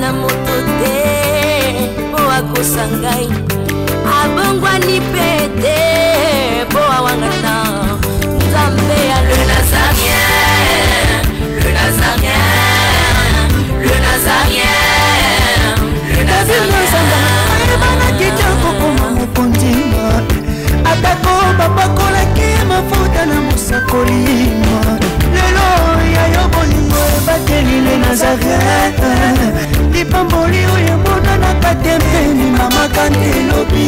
Na moto te mpo akosa ngai, abongwani mpe te mpo awangana Nzambe ya le Nazarien, le Nazarien, le Nazarien, le Nazarien. Ayebanaki te kokoma mokonzi, atako bapakolaki mafuta na mosakoli. Lelo ya yo bolingo ebateli le Nazarien, lipamboli oyo emonanaka te mpeni mama kante elobi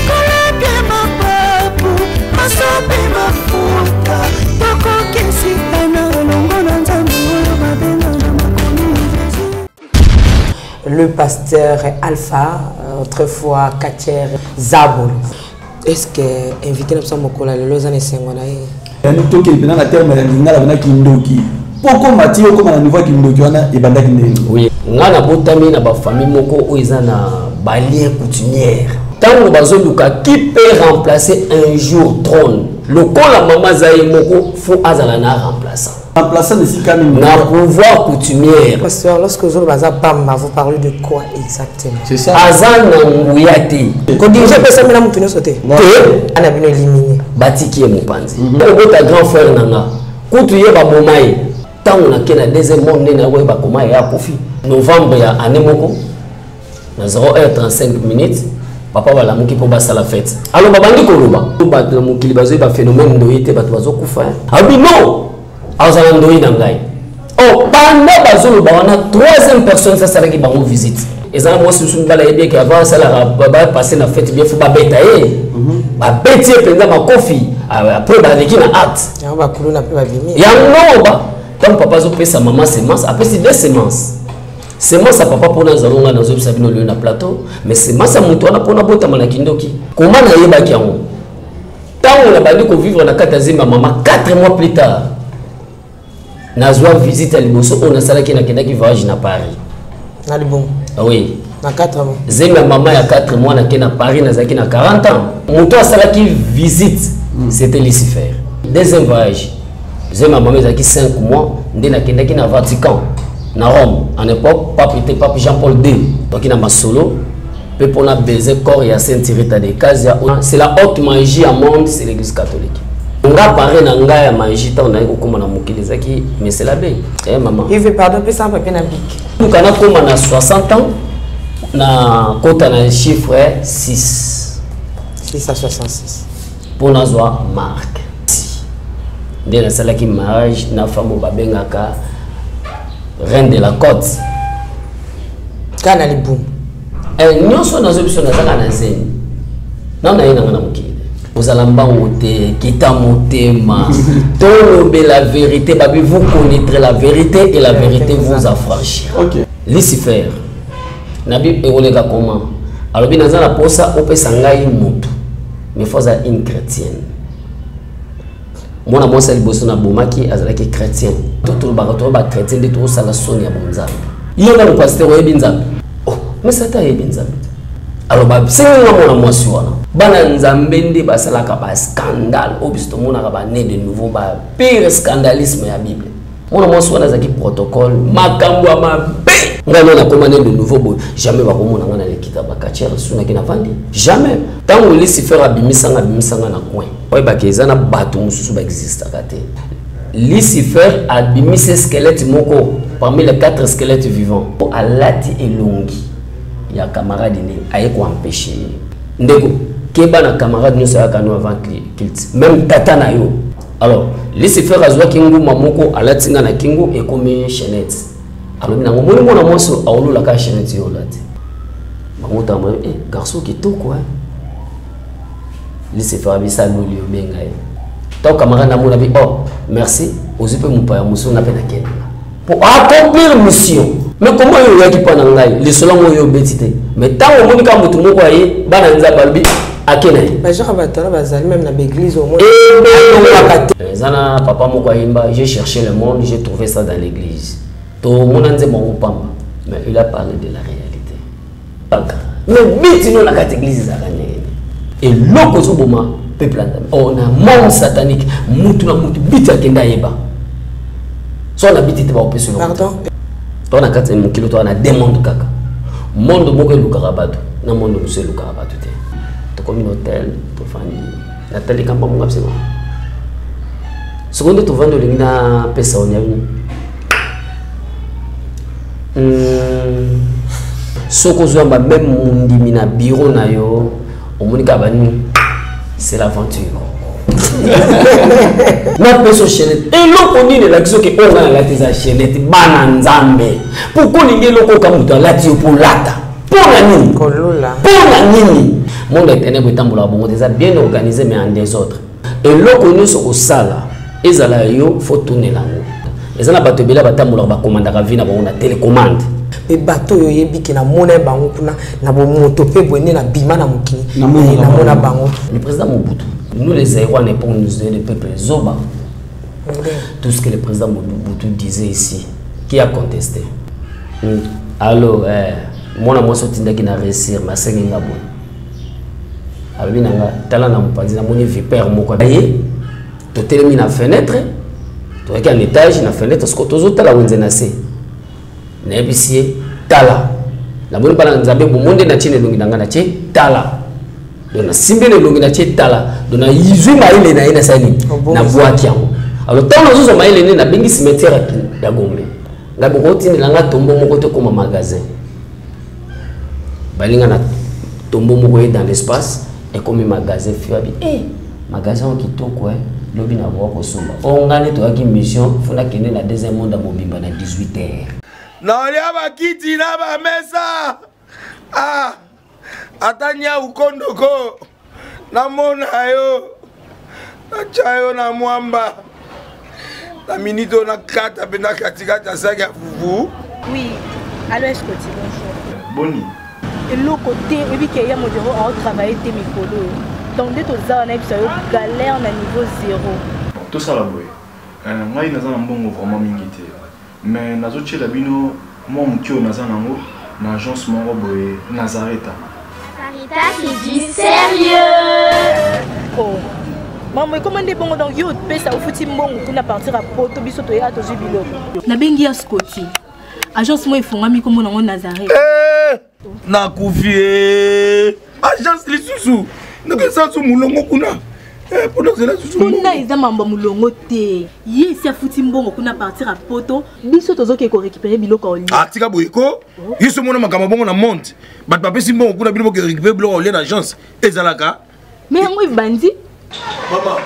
kolapie mapapu masopi mafuta, tokokesitana elongo na Nzambe oyo babenga na makomi Jésus. Le pasteur Alpha, autrefois Kacher Zabolo. Est-ce que invité na biso mokolo ya lelo eza na esengo na ye? Yani tokende mpena na terme ya lingala, mpena kindoki, mpo okoma ti okoma na niveau ya kindoki wana, ebandaki ndenge? Oui, nga nabotami na bafamille moko oyo eza na balien coutumière. Ntango bazoluka qui peut remplacer un jour trône, lokola mama aza ye moko, faut azala na remplaçant. Remplaçant na esika nini? Na pouvoir coutumière. Pasteur, lorsque vous baza pamba, vous parlez de quoi exactement? C'est ça. Aza na nguya te. Kodirige epesami na motu nyonso te. Te. Ana bino éliminé. Batiki ye mopanzi. Obota grand frère na nga, kutu ye baboma ye. Ntango nake na deuxième monde, nde nakoyeba koma ye akufi. Novembre ya année moko, na 0h35 minutes, papa balamuki mpo basala fête. Alors babandi koloba, bato na mokili bazoyeba phénomène ndoyi te, bato bazokufa. Alobi non, azala ndoyi na ngai. Or banda bazoloba wana, troisième personne asalaki bango visite, eza na mwasi mosusu. Mibala yebi eke avant asalaka, bapasse na fête bien, faut babeta ye. Babeti ye mpenza makofi, après baleki na acte. Yango bakuluna mpe babimi. Yango ba ntango papa azopesa mama semence, apesi deux semences: semence ya papa mpona azala nga nazobisa bino lelo na plateau, mais semence ya moto wana mpona botama na kindoki. Koma nayebaki yango ntango nabandi kovivre na kati ya zemi ya mama. 4 mois plus tard, nazwa visite ya liboso oyo nasalaki, nakendaki voyage na Paris. Na libongo? Oui. Na 4 mois? Zemi ya mama ya 4 mois, nake na Paris, nazalaki na 40 ans. Moto asalaki visite, c'était Lucifer. Deuxième voyage, zemi ya mama ezalaki 5 mois, nde nakendaki na Vatican, na Rome. En époque, pape était pape Jean Paul II. Toki na masolo mpe mpona baiser corps ya Saint Rita de Casia. C'est la haute magie ya monde, c'est l'Église catholique. Nga pare na ngai ya magie, ntango naye kokóma na mokili, ezalaki monsieur l'abbé, eh, mama. Yves, pardon, pesa papier na bic. Luka nakóma na 60 ans, na kota na chiffre 6. 666. Mpo nazwa marque, nde nasalaki mariage na femme oyo babengaka reine de la côte. Kaka na libumu? Eh, nyonso nazo biso nazaka na zemi na naye nanga na mokili te. Ozala mbango te, kita motema, tolobela vérité. Babi, vous connaîtrez la vérité et la vérité vous affranchira. Lucifer nabi ekoleka comment? Alobi naza na posa opesa ngai motu, mais faut aza une chrétienne. Mwana mwasi ya liboso nabomaki azalaki chrétien. To tolobaka toza bachrétien, nde tokosala soni ya bonzambe. Yo nano pasteur oyebi Nzambe? Oh, mais ata ayebi Nzambe te. Alors basengi nga mwana mwasi wana. Bana Nzambe nde basalaka bascandale oyo biso tomonaka, bane de nouveau, bapire scandalisme ya Bible. Mwana mwasi wana azalaki protocole, makambo ya mabe. Ngai nde nakoma né de nouveau boye, jamais bakomona ngai nalekita bakatiere sunaki navandi, jamais. Ntango Lucifer abimisanga, abimisanga na coin, oyebaka eza na bato mosusu baexistaka te. Lucifer abimisi squelette moko parmi les quatre squelettes vivants, alati elongi ya camarade ne, aye koempêche ye. Ndeko, keba na camarade nyonso ayaka no avant culte, même tata na yo. Alors Lucifer azwaki nguma moko, alati nga na kingo, ekomi chaînette. Alobi nango, moni mwana mwasi aololaka chaînette yo olati bango tama. Eh, garçon kitoko, eh. Lucifer abisa aloli, obenga ye. Ntango camarade namona bi, oh merci, ozwi mpe mopaya mosusu, nga mpe nakende po accomplir mission. Mais comment oyo oyaki mpa na ngai, lisolo yango oyo obeti te? Mais ntango omoni kaka motu moko aye, bana Nzambe, alobi ake na ye. Bagenre bato wana bazali même na baeglise. Omonaka te. Eza na papa moko ayimba: "J'ai cherché le monde, j'ai trouvé ça dans l'église." Tomona nzembo yango pamba, mais il a parlé de la réalité. Mais biti no na kati église ezalaka ndenge eloko ezoboma peuple ya Nzambe. Oh, na monde satanique, mutu na mutu biti akende ayeba so na biti te, bakopesa eloko. Pardon. Toza na kati ya mokili, toza na deux monde kaka. Monde moko elukaka bato na monde mosusu elukaka bato te. Tokomi na hotel, tofandi, natali kamba monga bisema sikoyo nde tovandi, olingi napesa onyami. Soki ozwamba meme mondimi na bureau na yo, omoni kaka banini, c'est l'aventure. Napesa chaînette, eloko nini elakisi oke oyo ngai nalati eza chaînette? Bana Nzambe, pourquoi olingi eloko oka moto alati yo mpo olata? Mpo na nini? Kolula. Mpo na nini? Monde ya ténèbre etambolaka bongo te, eza bien organisé mais en désordre. Eloko nyonso kosala ezala yo, fo tunela yango. Eza na bato ebele batambolaka, bakomandaka vie na bango na télécommande. Mpe bato oyo oyebi ke namona ye bango kuna na bomoto mpe boye nde nabima na mokili, namona bango. Le président Mobutu, nous les Zaïrois n'est pas, nous le peuple zoba. Tout ce que le président Mobutu disait ici, qui a contesté? Allo, mwana mwasi otindaki na réussir, masengi nga boye, alobi na nga, tala na mopanzi, namoni vipere moko ye. Totelemi na fenêtre, toyaki en étage, na fenêtre siko tozotala wenze na se. Nayebisi ye, tala, namoni bana Nzambe bomo nde natie na elongi na ngai, natie tala. Donc nasimbi na elongi, natie tala. Donc nazwi mayele na ye, nasali nini? Nabwaki yango. Alors ntango nazozwa mayele nde nabengi cimetière ya Gombe, ngai bokotindela nga tombo moko te, koma magasin balinga na tombo moko ye dans l'espace ekomi magasin. Fiabi eh, magasin oyo kitoko, eh. Lobi na boka kosomba o ngai nde toyaki mission, fo nakende na deuxième monde ya mobimba na 18 heures. Naolia bakiti na bamesa, ah, ata nyau kondoko namona yo, natya yo na mwamba na minute oyo, nakata mpe na katikati ya saki ya fufu. Oui, allo Escoti, bonjour. Boni? Eloko te, oyebi ke ya modero aotravaille te mikolo oyo. Donc nde toza wana, yebisa yo, galère na niveau zéro. Tosala boye, ngai naza na mbongo vraiment mingi te, mais nazotiela bino mwa moke oyo naza nango na agence moko boye, Nazareta. Nazareta, c'est du sérieux. Oh. Mambo ekoma nde bongo. Donc yo opesa, ofuti mbongo kuna partir ya poto, biso toyaka tozwi biloko. Nabengi ya Scoti, agence moko efungwami, nkombo nango Nazareth. Nakufi e, agence lisusu ndenge su molongo kuna mpona ozela susu. Kuna eza mambo ya molongo te. Ye esi afuti mbongo kuna partir ya poto, biso tozoke korécupérer biloko ya olia. Atika boye ko, yo so mona makambo bongo na monde, bato bapesi mbongo kuna, bino boke récupérer biloko ya olia na agence, ezalaka? Mais yango ebandi. Mama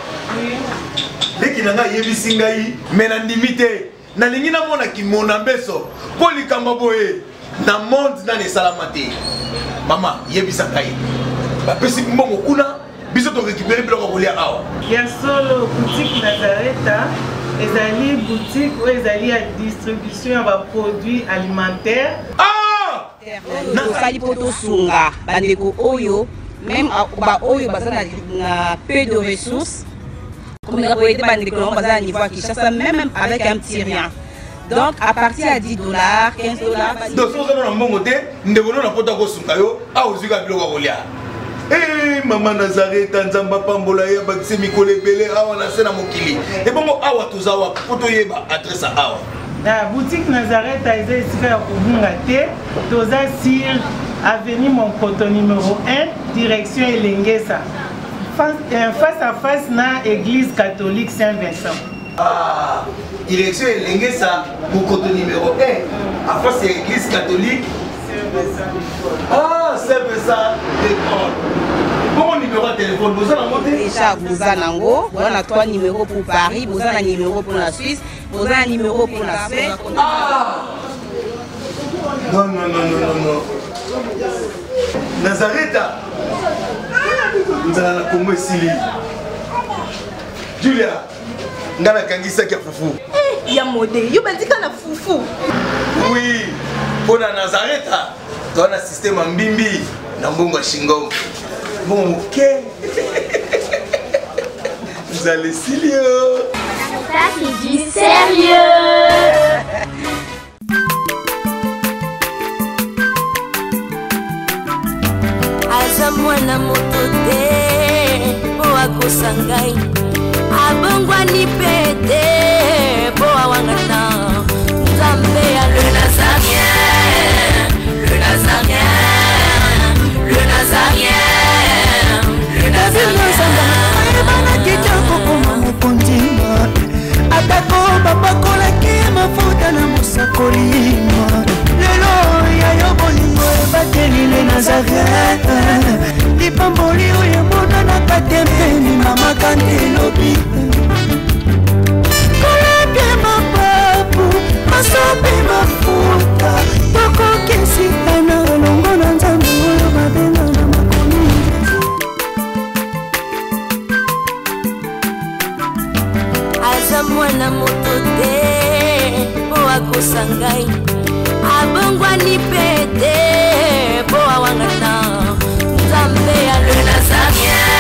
leki na ngai ayebisi ngai, me nandimi te, nalingi namona kimona mbeso mpo likambo boye na monde nani esalama te. Mama, yebisa ngai, bapesi mbongo kuna, biso torécupere biloko ya kolia awa? Ya solo, boutique Nazareta ezali boutique oyo ezali ya distribution ya baproduit alimentaire. Ah! Tosali mpo tosunga bandeko oyo, même baoyo baza na peu de ressources, komeka koyede bandeko nango baza na niveau ya Kinshasa, même avec un petit rien. Donc à partir ya 10 dollars, 15 dollars. Donc soki oza na mbongo te, ndeko no na poto akosunga yo awa, ozwi kaka biloko ya kolia. Mama Nazareta, Nzambe apambola ye, abakisi mikolo ebele awa na se na mokili. Ebongo awa toza wapi mpo toyeba adresse ya awa? Na boutique Nazareta eza esika ya kobunga te. Toza sur avenue Monkoto numéro 1, direction Elengesa, face à face na église catholique Saint-Vincent. Ah, direction Elengesa, Mokoto numéro 1, à face ya église catholique ah, Saint-Vincent d'école. Bongo numéro ya téléphone boza nango te? Déjà boza nango, boza na trois numéros pour Paris, boza na numéro pour la Suisse, boza na numéro pour la Suède. Ah! Non, non, non, non, non, non, Nazareta, nzala na Kongo esili. Julia, ngai nakangisaki ya fufu. Ya mode, yo bandika na fufu. Oui, mpo na Nazareta toza na système ya mbimbi na mbongo ya shingom, mbongo moke, nzala esili yo. Ça, c'est du sérieux. Aza mwana moto te mpo akosa ngai, abongwani mpe te mpo awangana Nzambe. ya le Nazarien, le Nazarien, le Nazarien, le Nazarien. Ayebanaki te kokoma mokonzi, atako bapakolaki mafuta na mosakoli. Lelo ya yo bolingo ebateli le Nazaret, lipamboli oyo emonanaka te mpeni mama kante elobi kolapie mapapu masopi mafuta tokokesika na elongo na Nzambe oyo babenga na makomi. Aza mwana moto te mpo akosa ngai, abongwani mpe te mpo awangana. Nzambe ya le Nazarien.